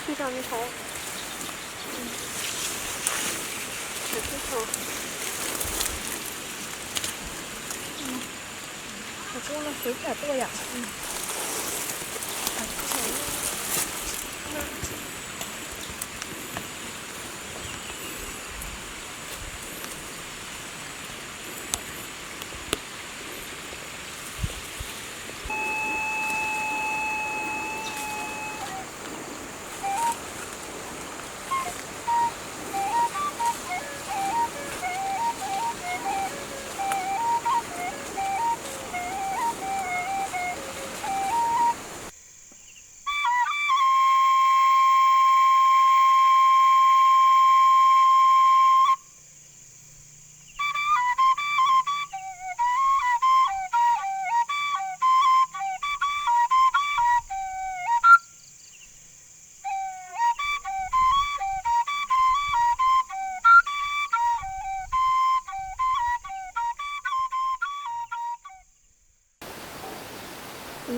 Ib co me thaum, ib co, ib co no xwb plam tuaj yom.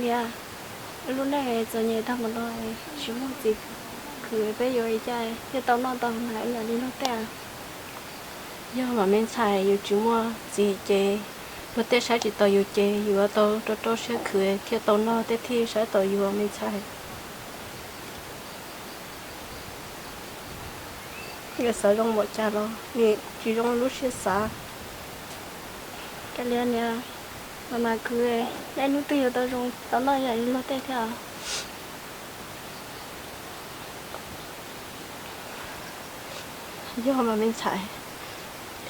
Niam, lub neej txom nyem tag npaum no, tsis muaj txiv khwv, peb yuav ua cas thiaj tau noj tau hnav ib yam li luag tej? Yog mas me ntxhais, yus tsis muaj txiv ces luag tej saib tsis taus yus ces yus yuav tau rau rau siab khwv thiaj tau noj, tej thiaj saib taus yus me ntxhais. Yus xav zoo npaum cas los nws tsis zoo lub siab xav. Kav liam niam, mas mas khwv, lwm hnub twg yuav tau zoo tau noj ib yam li luag tej thiab. Yog mas me ntxhais,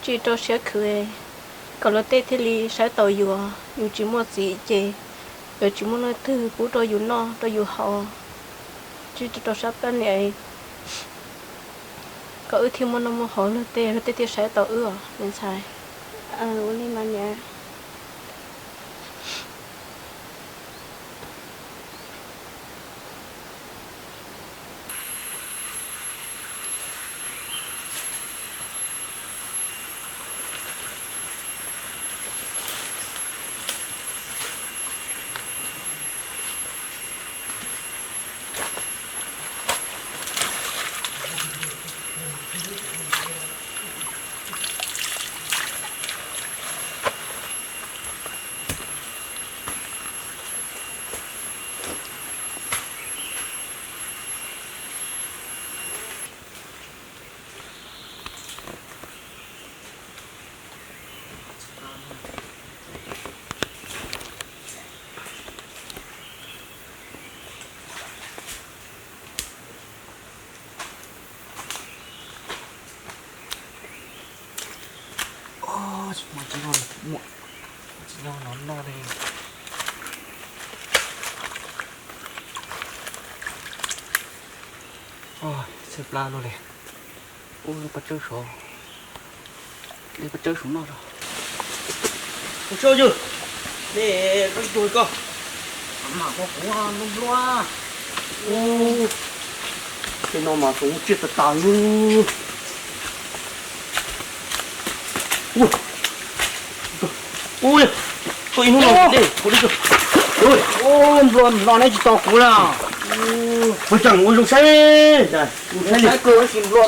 tsis rau siab khwv, kom luag tej thiaj li saib taus yus. Yus tsis muaj txiv ces yuav tsis muaj leej twg pub rau yus noj rau yus haus. Tsis rau sab pab niam, kom wb thiaj muaj noj muaj haus, luag tej luag tej thiaj saib taus wb os me ntxhais. Ua li mas niam. Tsis nyob no noj li. Txhawj plab luaj li. Ub, pab tsawb saud, pab tsawb saud noj. Kuv tsis ua yog, nej ib tug ko, mam ua kuv nplua. Ub, tej no mas kuv tsiaj tas tas li. Ub, ub, tuaj ib hnub no, nplua no neb tsis tos kuv na. Ua cas ua zoo saib, ua saib li.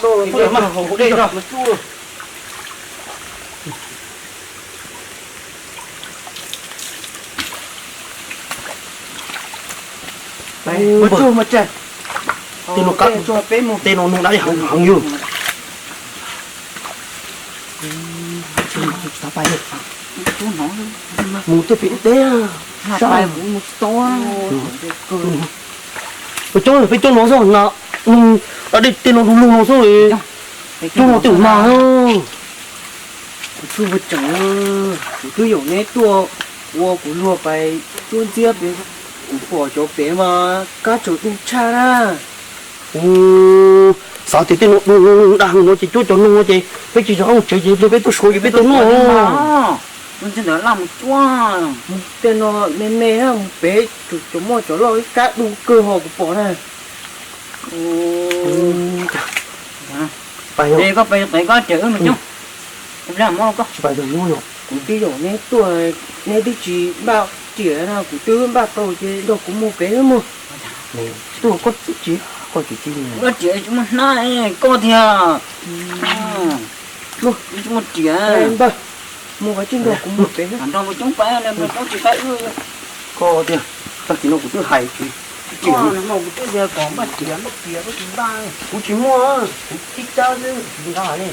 Ua tsuj mas tseg. Tej no, tej no nug dab li heev heev yog. Mus tej pem teb, peb coob peb coob no xwb na, nug dab li tej no du lug no xwb, coob no tej mas. Kuv tsuj ua tseem, kuv twb yaum neb tuaj ua kuv luag pais cuab ntxiab pem, kuv pom cov pem mas kab tsaus ntuj tshaj na. Xav tias tej no du lug dag no ces cuab cov no ces peb tsis tau ua tsev ces peb tuaj suav ces peb tau noj. Tej no me me na, mus pem cov muaj cov loj ib kab du kawg ho kuv pom na. Koj pais, koj cawm wb mus coob. Tsis pais, kuv twb yaum neb tuaj, neb twb tsis npaj riam na, kuv twb npaj tau ces nrog kuv mus pem wb mus. Tuaj koj tsis Koj tsis muaj riam tsis muaj hnab, koj tiag. Tsis muaj riam. Ntawd, mus kom tsis nrog kuv mus pem, nrog mus coob pab, mus coob tsis faib wb. Koj tiag, tag kis no kuv twb hais tsis, tsis no kuv twb tias kom npaj riam, npaj riam koj tsis npaj. Kuv tsis muaj, kuv tib cab xwb tsis nqa li.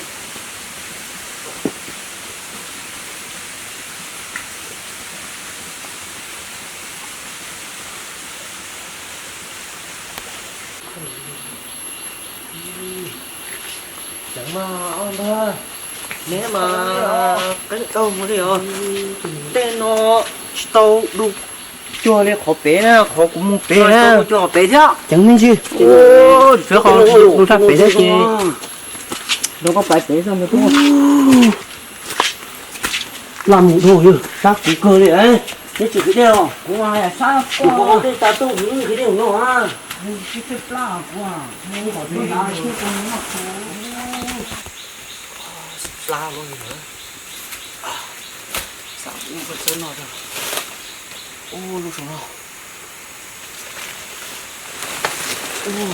Ceev mas ob ntag, neb mas qeeb kawg li os. Tej no tsis tau du cuag li qhov pem na, qhov kuv mus pem na. Ceev me ntsis, sawv qhov du sab pem thiab ces rau koj pais pem xwb. Plaj mus dhau yog sab kuv kawg li. Neb tsis khwv dej os? Kuv sab koj tej tas tuaj kuv yeej khwv dej no. Tsis plab kuv, plab loj li ntawd. Xav ua koj txawb no. Ub, lub zoo no. Ub.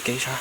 Kev sab.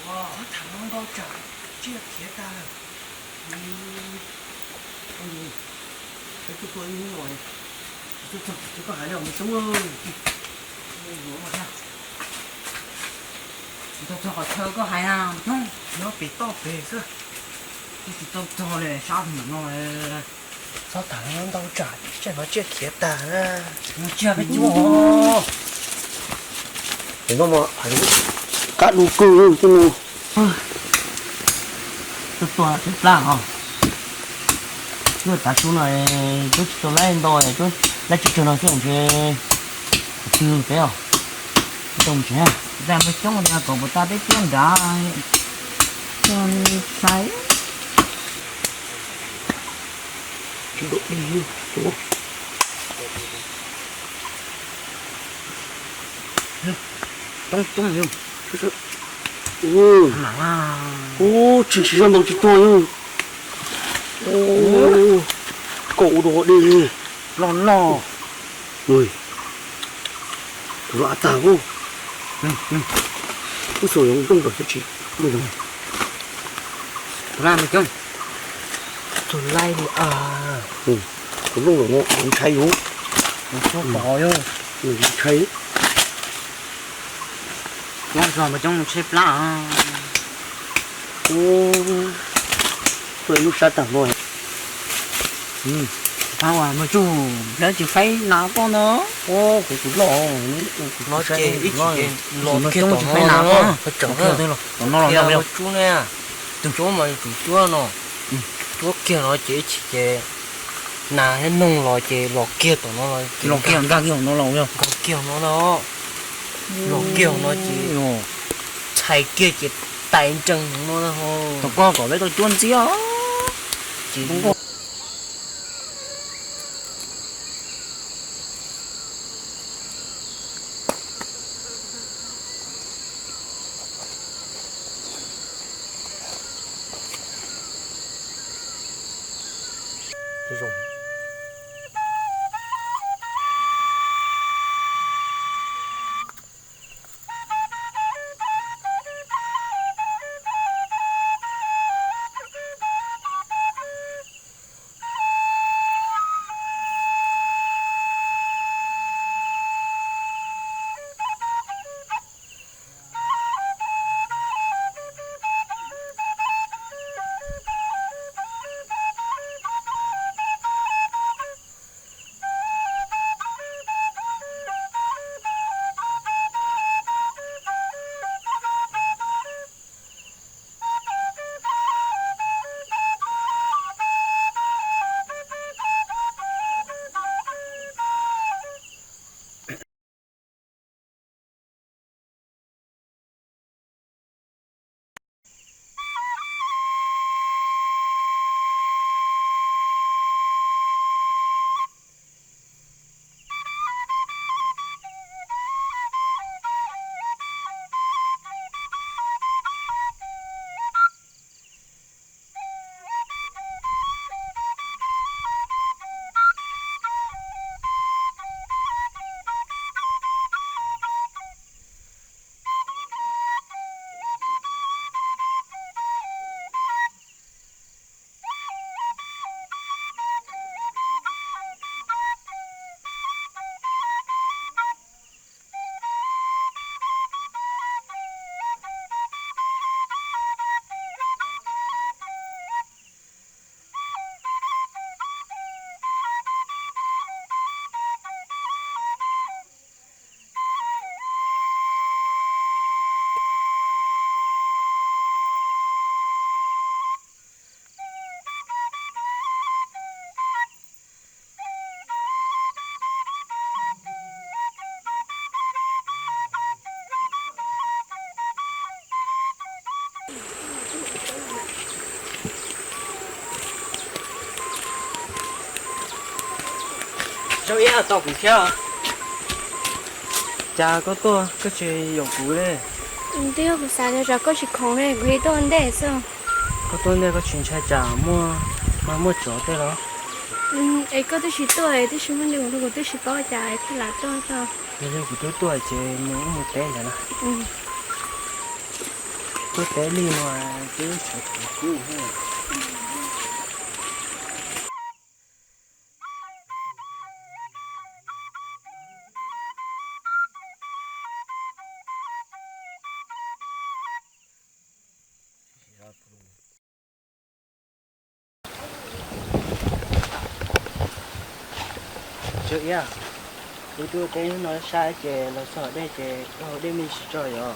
Thov tham no ntau tsam tsiaj khiav tag lawm. Peb tuaj tuaj ib hnub no, tuaj txog tsis koj hais li os me tub. Tsis tau txog qhov chaw koj hais na, nyob pem toj pem xwb. Twb tsis tau txog li sab ntawm no. Txhob tham ntau tsam tsiaj no tsiaj khiav tag na. Tsiaj peb cuab. Qab du kawg li no. Tuaj tuaj twb plab os. Lub tav su no twb tsis tau laib ntau, laib tsawg tsawg no xwb ntshe. Qhov twg peb os. Tsis tau mus tsev. Zaj npawg coob tias kom puas tas peb cuab nrad. Sai. Coob coob yog. Ub, tsis tsis zaj npawg tsis tuag yog. Koj ua dog dej li. Loj loj. Tus lam tag ub. Ub, xyov zoo nplooj npaws thiab tsis. Tus lam npawg coob. Tus laib li a. Tus nplooj npaws no ntshai yus. Ntshai. Nyob zog npawg coob ntshai plab. Ub, tuaj ib lub sab tag no. Npawg tsuj, lawv tsis faib nas koj no. Kuv tus loj, kuv no ces ib chim los kiag tom no, tom no los no, tus cuab mas tus cuab no, cuab kiag no ces ib chim ces nas thiab noog los ces los kiag tom no, los kiag nkag kiag no los, nkag kiag no no, los kiag no ces txhais kiag ces tais nrees no. Tom koj kom peb tau cuab ntxiab ces zoo. Saub Iab, tos kuv thiab. Cas koj tuaj koj tsis yaum kuv li? Twb yog kuv xav tias tsam koj tsis khoom li kuv thiaj tuaj ua ntej xwb. Koj tuaj ntej koj tsis ntshai tsam muaj, muaj tsov tej los? Es koj twb tsis tuaj, twb tsis muaj neeg mus rau kuv twb tsis paub cas thiaj lam tuaj tau. Yog li kuv twb tuaj ces mus wb mus teb ntawd na. Tuaj teb li no twb tshav kub kub. Saub Iab, wb tuaj teb no saib ces los txog dej ces koj haus dej me ntsis tso yom.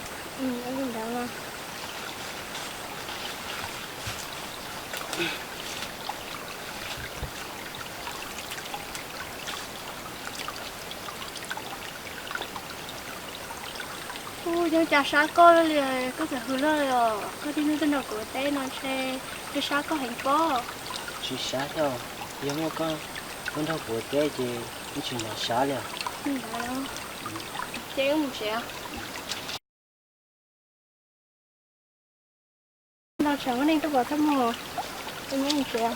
Ub, yog cas sab koj li, koj txawm hws luaj li os, koj tib hnub tuaj nrog kuv teb no ntshe twb sab koj heev pob. Tsis sab thiab, yog muaj koj tuaj nrog kuv teb ces wb tsis hnov sab li os. Ces wb mus tsev. Nrog tsam muaj neeg tuaj pom txaj muag, wb mus tsev.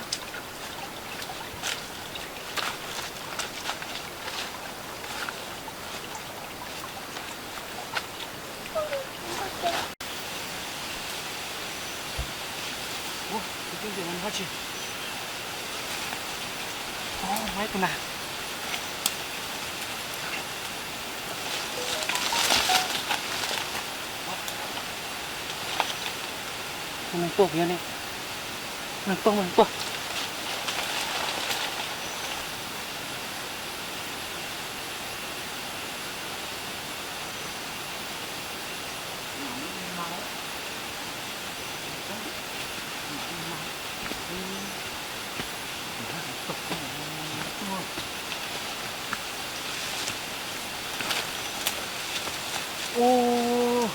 Neeg tuaj, neeg tuaj, neeg tuaj. Ub,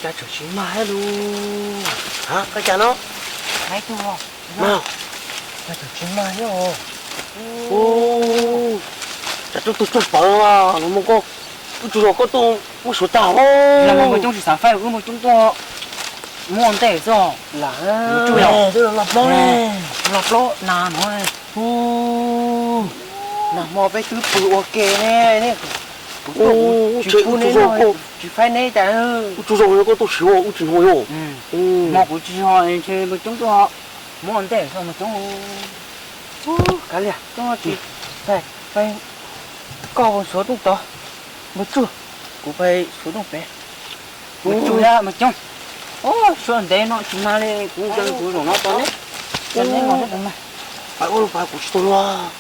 cas tseem tsis mag thiab lauj. Ha, koj cas no? Cas tseem tsis mag thiab os. Ub, cas tsooj twg tsooj pawv los mus koj, wb tsuas yog koj tuaj muab suav tag os. Los mus coob tsis xav faib, wb mus coob tuaj muaj ntej xwb. Lam, twb los plaub ne. Los plaub nas no. Ub, nag hmo peb twb pw ua ke ne, ne kuv tuaj kuv tsis pub neb noj, tsis faib neb cas. Ub, tsaug zog no koj tuaj siv ua ub tsis hnov yom. Hmo kuv tsis ho ntshe mas coob tuaj, muab ntej so mas coob. Kav liam, coob tsis, koj mus suav rooj tod, mus tsuag, kuv pais suav rooj pem. Mus tsuag mas coob. Suav ntev no tsis mag li, kuv nkees kuv zaum no tos neb. Pais ua luaj pais, kuv tsis tau luag.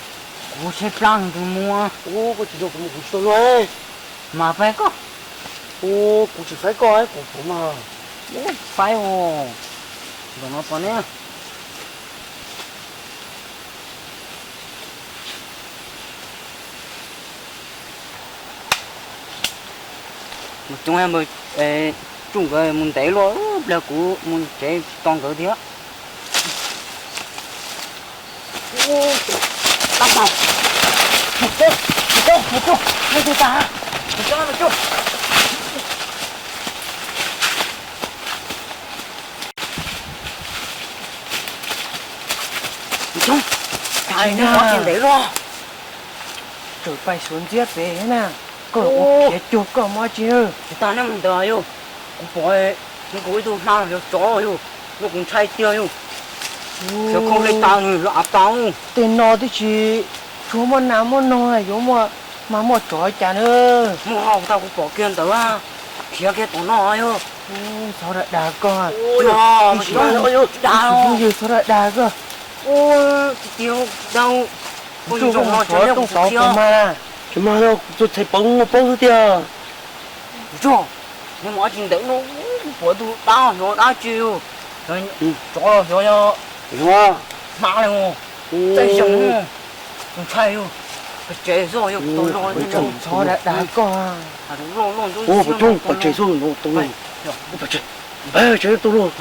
Kuv tsheb plab tus mus. Koj tsis nrog kuv mus kuv tsis tau luag. Mas faib koj. Kuv tsis faib koj, kuv puas mag. Faib os. Zaum no tos neb. Mus coob, tsuj nkawd mus ntev luaj, pliag kuv mus tsev tsis tos nkawd thiab. Mus coob, ntev luaj. Tseem pais suav ntxiab pem na, koj ua khiav cuag koj mob tsi. Tsis tas neb mus ntawd yog, kuv pom nws kuv ib tug hma los yog tsov yog, kuv ntshai tiag yog. Xyov khau hle tas nws los av tas. Tej no twb tsis tshua muaj nas muaj noog yuav muaj hma muaj tsov cas na. Muaj hau tas kuv pom kiag ntawd, khiav kiag tom no yog. Txhob dag dag koj, dag, txhob dag dag koj. Ua, tsis tiag, dag, koj zoo no tsev tod kuv mas, tsis mag, kuv txhais pawv muaj paub xwb tiag. Kuv tso, neb mus dab tsi ntawm no, kuv pom tus dab xyov dab tsi, tsov los xyov, hma li, txaij zeeg, tus ntshai, pais tsev xwb yog tau loj. Txhob dag dag koj, pais tsev xwb no tau loj. Pais tsev tau loj.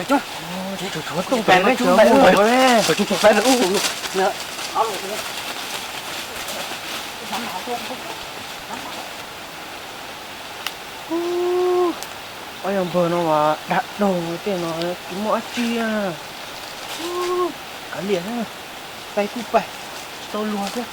Ob yog npawg no mas dag daug tej no, tsis muaj dab tsi. Kav liam, pais kuj pais, tsis tau luag thiab.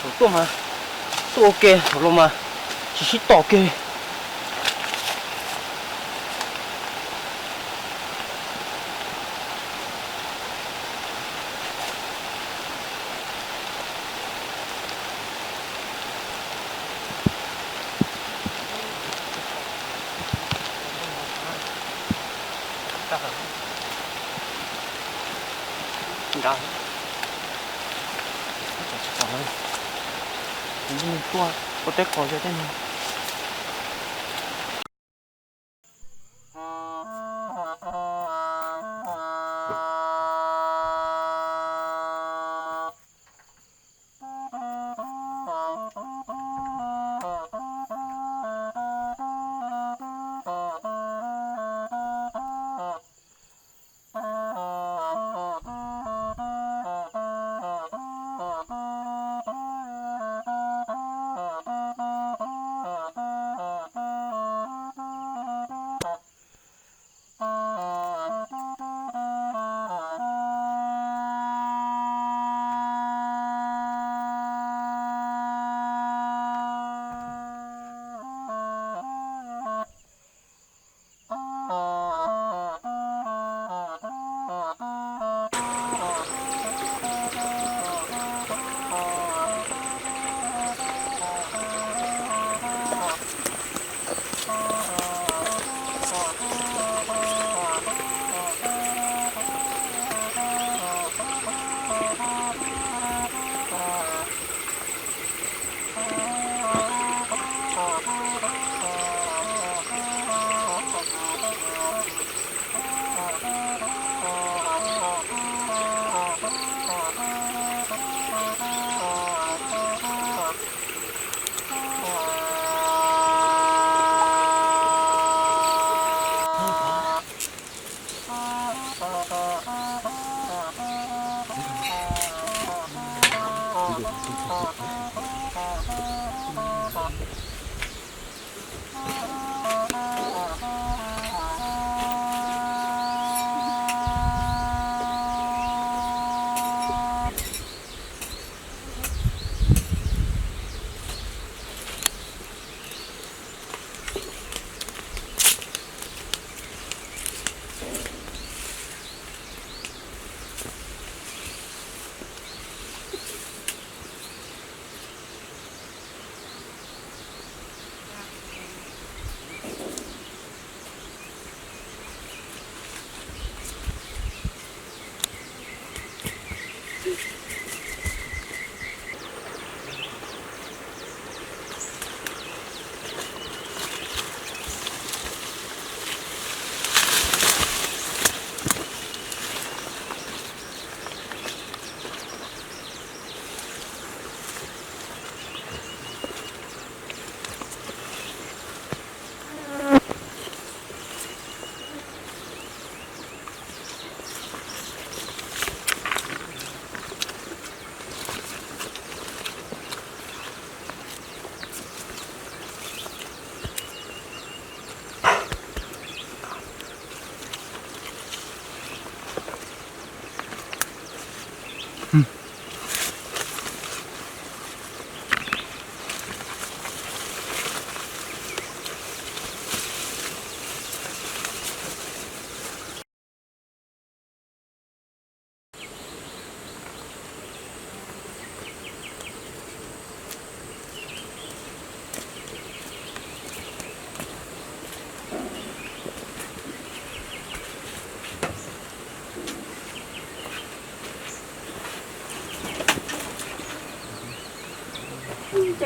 Thaum tuaj mas, tuaj ua ke, thaum los mas tsis sib tom kiag li. Tuaj ua teb qos xyov tej no.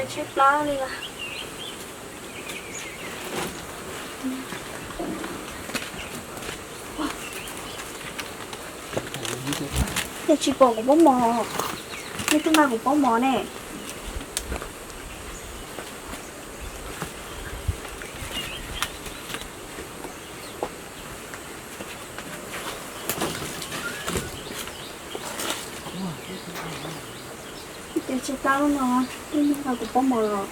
Tshaib plab li as. Yog tsis pom kuv pob mov, nej tuaj nqa kuv pob mov ne. Ces tshaib plab no, nej nqa kuv pob mov los.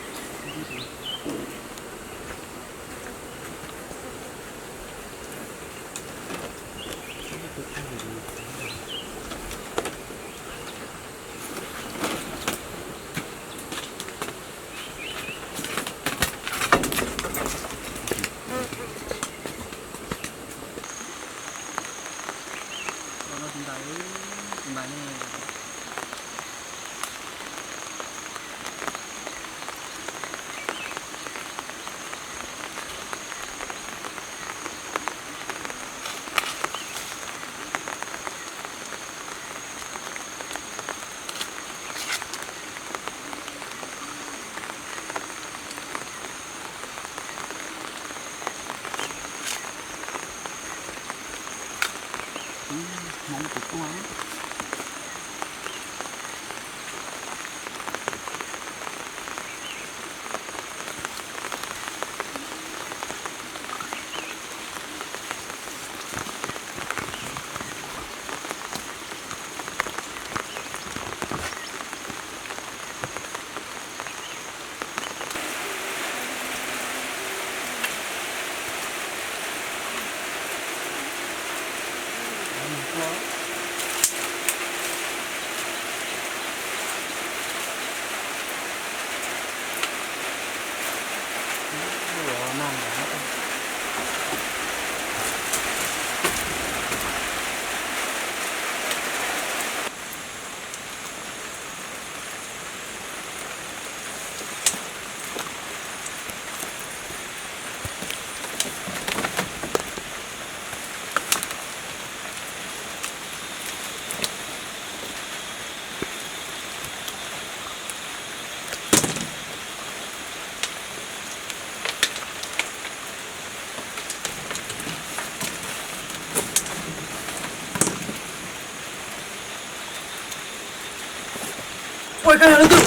Ua, koj yog leej twg?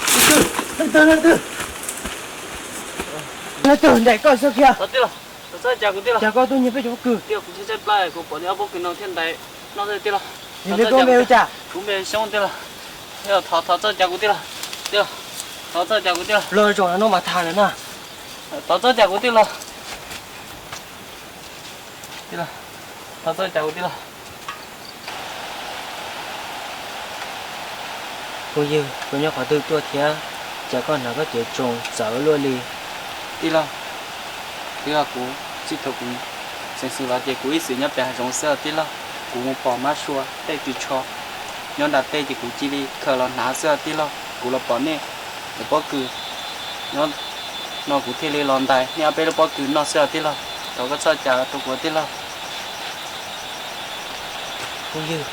Leej twg, leej twg, leej twg? Leej twg ncaim koj xwb kiag? Cas koj tuaj nyiag peb cov pob kws? Kuv pom ob pob kws no thiaj ntais no xwb tij laug. Yog li koj npe hu cas? Kuv npe Xyoob tij laug. Thov, thov txoj cai kuv tij laug. Tij laug, thov txoj cai kuv tij laug. Los zaum no mas tham lawm na. Thov txoj cai kuv tij laug. Tij laug, thov txoj cai kuv tij laug. Phooj ywg, koj nyob qhov twg tuaj thiab? Cas koj hnav koj cev tsoos txawv luaj li? Tij laug, twb yog kuv txij thaum kuv xeev xwm los ces kuv ib txwm nyob pem hav zoov xwb tij laug. Kuv mus pom mab sua tej tw tsho nyob nram tej ces kuv cia li khaws los hnav xwb tij laug. Kuv los pom nej lub pob kws nyob no kuv thiaj li los ntais nej ob peb lub pob kws noj xwb tij laug. Thov koj txoj cai rau kuv tij laug. Phooj ywg,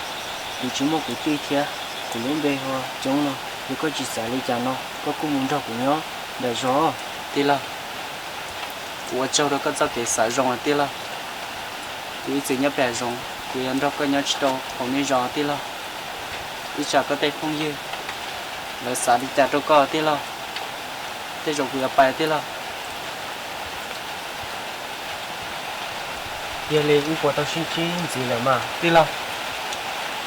kuv tsis muaj kwv tij thiab, kuv lub npe hu ua Coob no, yog koj tsis xav li cas no koj kuj mus nrog kuv nyob nram zos. Tij laug, kuv ua tsaug rau koj txoj kev xav zoo tij laug. Kuv ib txwm nyob pem zoov, kuv yuav nrog koj nyob tsis tau hauv nej zos tij laug. Ib tsam koj tej phooj ywg lawv xav li cas rau koj tij laug, tej zaum kuv yuav pais tij laug. Yog li wb puas tau sib ntsib ntxiv lawm mas? Tij laug,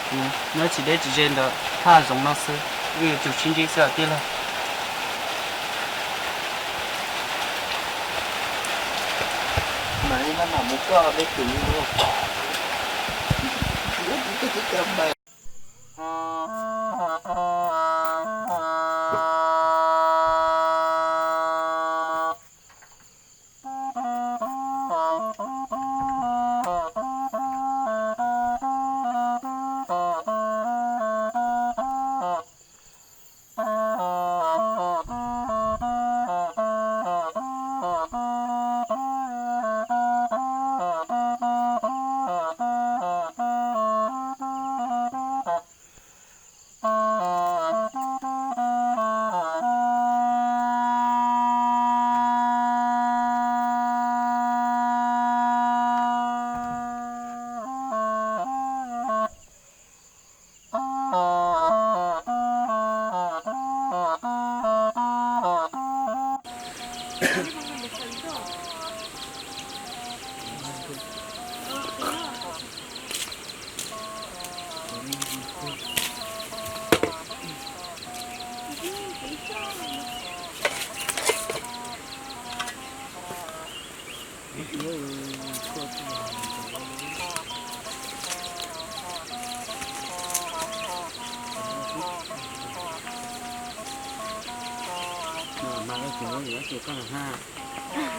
kuv nyob tsis deb tsis ze ntawm thaj zoov no xwb, wb yuav tsum sib ntsib xwb tij laug. Mam li maj mam mus koj dej kwm li. Ib pliag tshuaj tuaj, mas koj tsis muab yus dab tsi koj na haj.